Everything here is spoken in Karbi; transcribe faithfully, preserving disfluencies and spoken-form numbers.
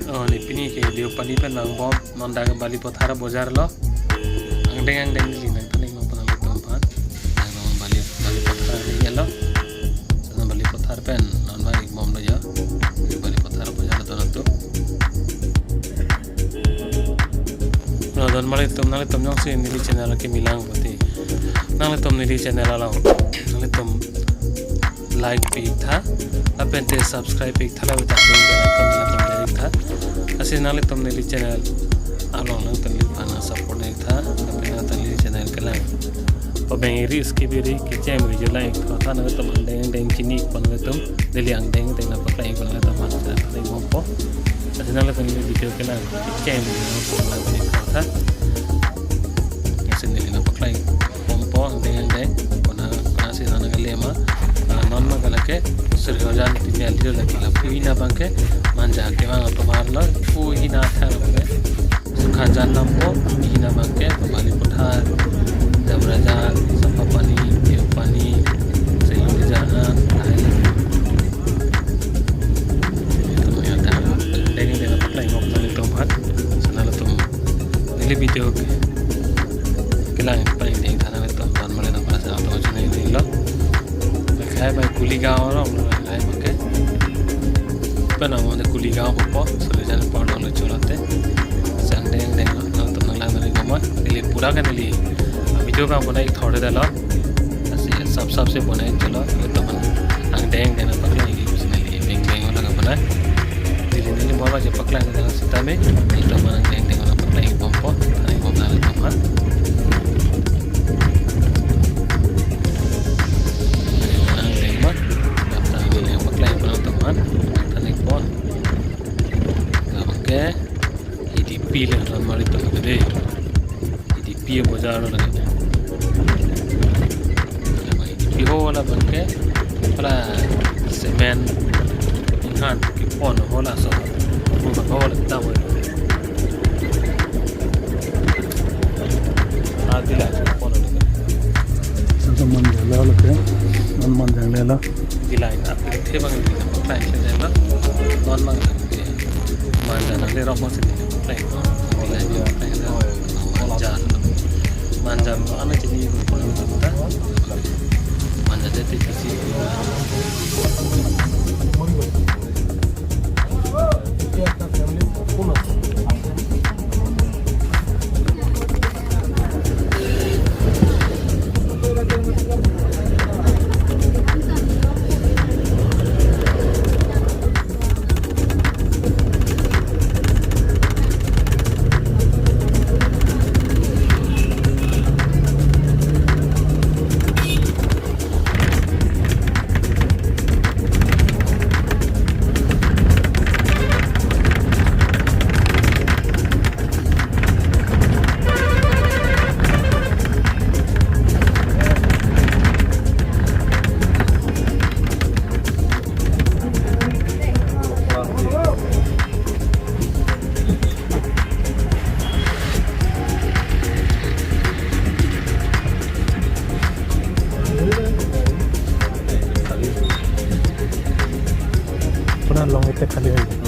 Oh, ne pini ke Deopani pen vangbom, non dak Balipathar bojar lo. Angdeng angdeng neli nangthan-ik nangpo nanglitum aphan. Dak non Bali, Balipathar ni lo. Sana Balipathar pen non vangbom lo ya. Balipathar bojar lo don atum. Lo don nanglitum, nanglitum jongsi neli channel kemilang pulote, nanglitum neli channel along nanglitum like pi-ik tha, lapen te subscribe pi-ik tha, lapen te bell icon nanglitum dei-ik tha. Lasi nanglitum neli channel along nanglitum neli aphan support dei-ik tha, lapen nanglitum neli channel kelang pabeng ri skibi ri kecheng ri jo lang-ik tha, nanglitum angdeng angdeng chini-ik pon nanglitum, neli angdeng angdeng nangpaklang-ik pon nanglitum aphan sa neli bompo. Lasi nanglitum neli video kelang kecheng ri jo lang-ik tha. Lasi neli nangpaklang-ik bompo angdeng angdeng. Kona, kona si nang nangkele ma, ah, non ma kalake Sri Hojan Timi ali lo lake, lapu hini abangke Manja kevang atum arlo, pu hini athang abangke Sukhajan nampo, hini abangke Balipathar, Jabrajan, Sampapani, Deopani, Seilulijan, Thailand. Itu yang ada deng deng apa play ngok nanglitum aphan. Sana nanglitum neli video ke kelang prank dei tha nanglitum aphan male nang pasa auto channel ni lo. Khai bai Kuligaon lo, khai bai ke. Pen nang mane Kuligaon po, solution po nang lo cholote. Sang deng deng lo, nangtum nanglang neli koma. Neli pura ke neli video ka bonai thor de lo. Lasi sap sap si bonai cholo, nanglitum aphan angdeng deng nangpaklang-ik pusi neli beng beng lo ka bonai. Neli neli mor ba je paklang dei sitame, nanglitum aphan angdeng deng nangpaklang-ik bompo, thanbom nanglitum aphan. Angdeng ma, dapta neli nangpaklang-ik bompo, thanbom. Oke. Hidipi le ran mari to ke dei. Hidipi bojar lo lake. Hidipi ho wala abangke pura cement inghan kepon ho laso. Pura ho le ta ho. Adila kepon lo. Sasa Manja lo lake. Non Manja lo. Di line up ke the bang di line up line ke dei lo. Non bang ke Manja nang le rok mo si di line up line. Di line up line ke dei lo. Manja. Manja lo ana chini ko ko ta. Manja de te pisi. Pura long ete khali hai.